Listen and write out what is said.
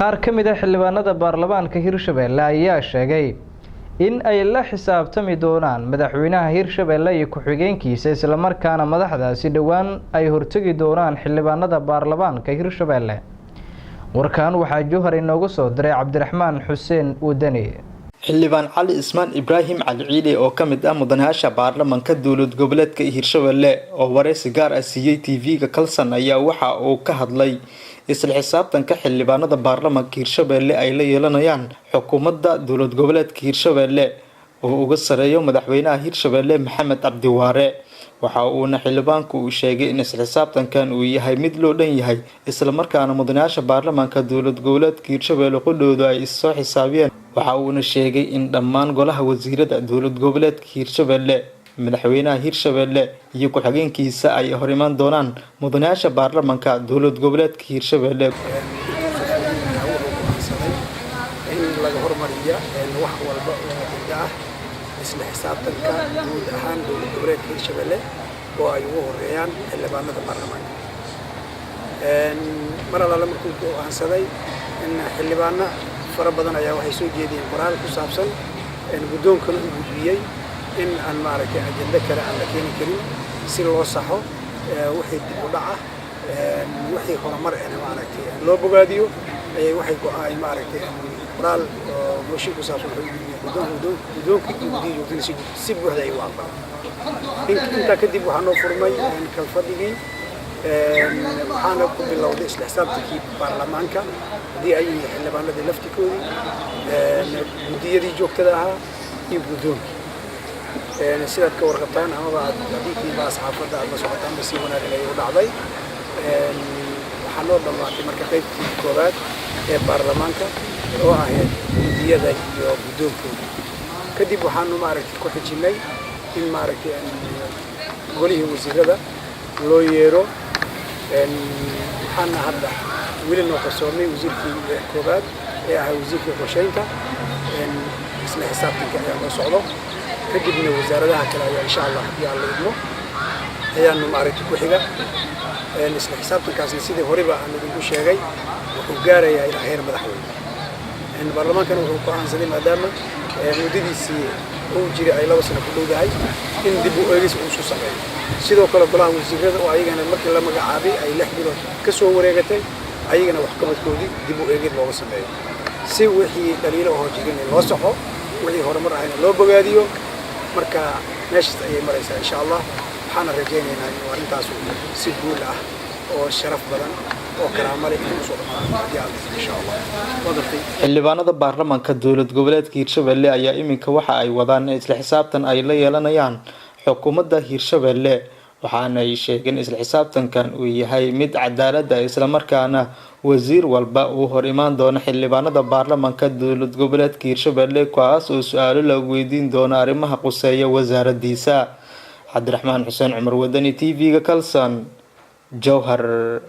Qaar ka mid a xildhibaanada baarlamaanka Hirshabelle ayaa sheegay in ay la xisaabtami doonaan madaxweynaha Hirshabelle iyo ku-xigeenkiisa, islamarkaana madaxdaasi dhowaan ay hortegi doonaan xildhibaanada baarlamaanka Hirshabelle. Warkan waxaa Jowhar inoogu soo diray Cabdiraxmaan Xuseen Wadani. Xildhibaan Cali Ismaan Ibraahim Cali Ciile oo ka mid ah mudanayaasha baarlamaanka dowlad goboleedka Hirshabelle oo wareysi gaar ah siiyey TV-ga Kalsan ayaa waxa uu ka hadlay isla xisaabtanka xildhibaanada baarlamaanka Hirshabelle ay la yeelanayaan xukuumadda dowlad goboleedka Hirshabelle oo uga sareeyo madaxweynaha Hirshabelle Maxamed Cabdi Waare. Waxa uuna xildhibaanku uu sheegay in isla xisaabtankan uu yahay mid loo dhan yahay, islamarkaana mudanayaasha baarlamaanka dowlad goboleedka Hirshabelle qudhoodu ay issoo xisaabiyeen. Waxa uuna sheegay in dhammaan golaha wasiirada dowlad goboleedka Hirshabelle, madaxweynaha Hirshabelle iyo ku-xigeenkiisa ay hor imaan doonaan mudanayaasha baarlamaanka dowlad goboleedka Hirshabelle. Wuxuu go'aansaday in laga hormariya wax walba oo ajenda ah isla xisaabtanka guud ahaan dowlad goboleedka Hirshabelle oo ay ugu horeeyaan xildhibaanada baarlamaanka. Mar allaale markuu go'aansaday in xildhibaano fara badan ayaa waxay soo jeediyeen qoraal ku saabsan, guddoonkana u gudbiyey in aan, maaragtay, ajendo kale aan la keeni karin si loo saxo wixii dib u dhac ah, wixii horumar ena, maaragtay, loo bogaadiyo ayay waxay go'aan, maaragtay, qoraal oo mooshin ku saabsan waxay u gudbiyeen guddoonka. Guddoonka iyo guddiga joogtana si buuxda ay u aqbaleen. Intaa kadib waxaa noo furmay kalfadhigii, waxaana ku bilowday isla xisaabtankii baarlamaanka, haddii ay yihiin xildhibaanadii laftirkoodii, guddiyadii joogtada ahaa iyo guddoonkii. Sidaad ka warqabtaan amaba aad hadiikiiba asxaafadda aad la socotaanba, si wanaagsan ayay u dhacday. Waxaa noo dhammaatay marka qaybtii koowaad ee baarlamaanka oo ahayd guddiyada iyo guddoonkooda. Kadib waxaanu, maaragtay, ku xijinnay in, maaragtay, golihii wasiirada loo yeero. Waxaana hadda weli noo qarsoomay wasiirkii koowaad ee ahaa wasiirkii qorsheynta. Isla xisaabtanka ayaa noo socdo, kadibna wasaaradaha kale ayaa, insha Allah, haddii Alla idmo, ayaanu, maaragtay, ku xiga. Isla xisaabtankaasna, sidii horeba aan idinku sheegay, wuxuu gaarayaa ilaa heer madaxweyne. Baarlamaankana wuxuu go'aansaday, maadaama muddadiisii uu jiray ay 2 sano ku dhowdahay, in dib u eegis uu isu sameeyo. Sidoo kale golaha wasiirada oo ayagana markii la magacaabay ay 6 bilood ka soo wareegatay, ayagana waxqabadkoodii dib u eegid looga sameeyo, si wixii dhaliilo oo jirin loo saxo, wixii horumar ahayna loo bogaadiyo. Marka meeshaas ayay maraysaa, insha Allah. Waxaana rajaynaynaa inuu arrintaasu si guul ah oo sharaf badan oo karaamo leh inuu usoo dhamaado, haddii Alla, insha Allah. Xildhibaanada baarlamaanka dowlad goboleedka Hirshabelle ayaa iminka waxa ay wadaan isla xisaabtan ay la yeelanayaan xukuumadda Hirshabelle, waxaana ay sheegeen isla xisaabtankan uu yahay mid cadaalada, islamarkaana wasiir walba uu hor imaan doono xildhibaanada baarlamaanka dowlad goboleedka Hirshabelle, kuwaas oo su-aalo lagu weydiin doono arrimaha quseeya wasaaradiisa. Cabdiraxmaan Xuseen Cumar Wadani, TV-ga Kalson, Jowhar.